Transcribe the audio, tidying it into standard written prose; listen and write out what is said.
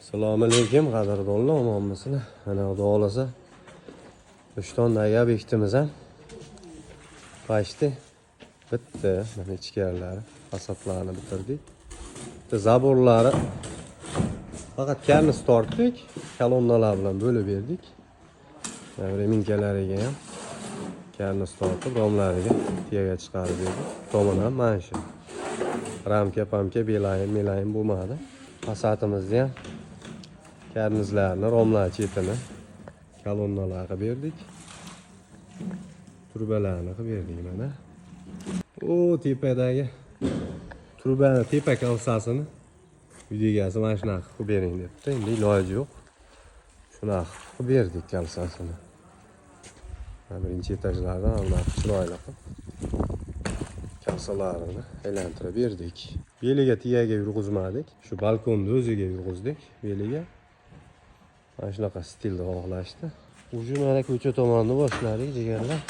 Assalomu alaykum, qadrdonlar, omonmisizlar? Mana, Xudo xohlasa, Rishtondagi obyektimiz ham почти bitti. Mana, ichkarilari, fasadlarini bitirdik. Bitta забор lari faqat karniz tortdik, kolonnalar bilan bo'lib berdik. Mana, ременка lariga ham karniz tortib, romlariga tuyaga chiqarib berdik. Tomon ham mana shu. Ramka, pamka, belayim, melayim bo'lmadi. Fasadimizni ham karnizlarni, romlar chetini kolonnalar qilib berdik. Trubalarni qilib berdik mana. U tepadagi trubani tepa kolsasini uy egasi mana shunaqa qilib bering debdi. Endi iloji yo'q. Shunaqa qilib berdik kolsasini. Mana, birinchi etajlardan bunaqa chiroyli qilib kolsalarini aylantirib berdik. Beliga, tuyaga yurg'izmadik. Shu balkonni o'ziga yurg'izdik beliga. Mana shunaqa stilda xohlashdi. Уже mana ko'cha tomonni boshladik, jigarlar.